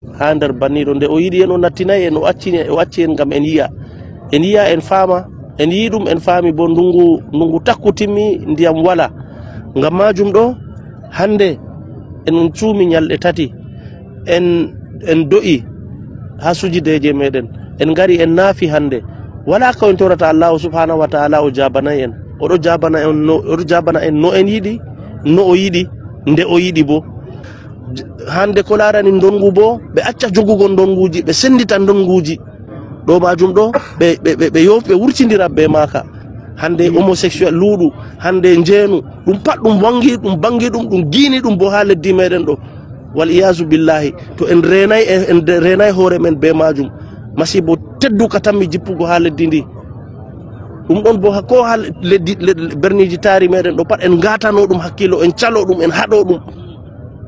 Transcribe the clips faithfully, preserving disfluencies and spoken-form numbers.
Haa nder banniiɗo, nde o yiɗi en, o nattinay en, o acci, o acci en ngam en yi'a. En yi'a, en faama, en yi'i ɗum, en faami boo ndungu, ndungu takku timmi, ndiyam walaa. Ngam maajum ɗo, hannde en cuumi nyalɗe tati, en, en do'i haa sujideeje meeɗen, en ngari, en naafi hannde. Walaa ko en torata Allaahu subhaanahu wa ta'ala, o jaabanay en. O ɗo jaabana en no, o ɗo jaabana en no en yiɗi, no o yiɗi, nde o yiɗi boo. Hannde ko laarani ndongu boo, ɓe acca jogugol ndonguuji, ɓe senndita ndonguuji. Ɗo maajum ɗo, ɓe, ɓe, ɓe, ɓe yoof-, ɓe wurtindira bee maaka. Hannde homosexuel, luuɗu, hannde njeenu, ɗum pat ɗum wanngi, ɗum banngi ɗum, ɗum giini ɗum boo haa leddi meeɗen ɗo. Wal iyaazu billaahi, to en reenay, en, en reenay hoore men bee maajum, masiibo tedduka tammi jippugo haa leddi ndi. Ɗum ɗon boo, ko haa leddi, le-, berniiji taari meeɗen ɗo pat, en ngaatano ɗum hakkiilo, en calo ɗum, en haɗo ɗum.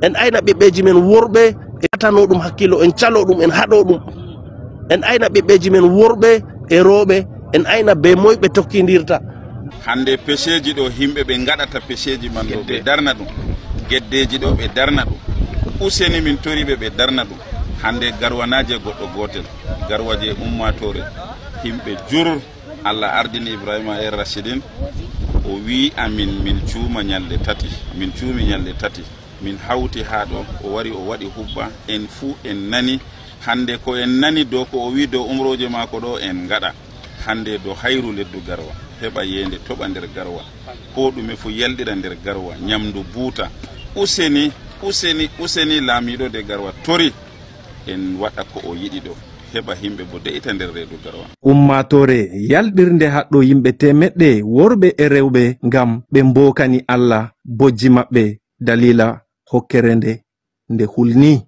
En ayna ɓiɓɓeeji men worɓe, en ngaatano ɗum hakkiilo, en calo ɗum, en haɗo ɗum. En ayna ɓiɓɓeeji men worɓe e rewɓe, en ayna bee moy ɓe tokkindirta. Hannde peseeji ɗo yimɓe ɓe ngaɗata peseeji man ɗo, ɓe darna ɗum. Geddeeji ɗo, ɓe darna ɗum. Useni min tori ɓe, ɓe darna ɗum. Hannde Garwa naa je goɗɗo gootel. Garwa je ummaatoore. Yimɓe jur. Allah ardini Ibrahima El Rashidin. O wi'i amin min cuuma nyalɗe tati. Min cuumi nyalɗe tati. Min hawti haa ɗo. O wari, o waɗi hubba. En fuu en nani. Hannde ko en nani dow ko o wi'i dow umrooje maako ɗo, en ngaɗa. Hannde dow hayru leddu Garwa, heɓa yeende toɓa nder Garwa. Koo ɗume fuu yalɗira nder Garwa, nyamndu buuta. Useni, useni, useni, laamiiɗo de Garwa tori en waɗa ko o yiɗi ɗo, heɓa yimɓe boo de'ita nder reedu Garwa. Ummaatoore yalɗirnde haɗɗo yimɓe teemeɗɗe worɓe e rewɓe ngam ɓe mbookani Allah bojji maɓɓe daliila hokkere nde, nde hulni.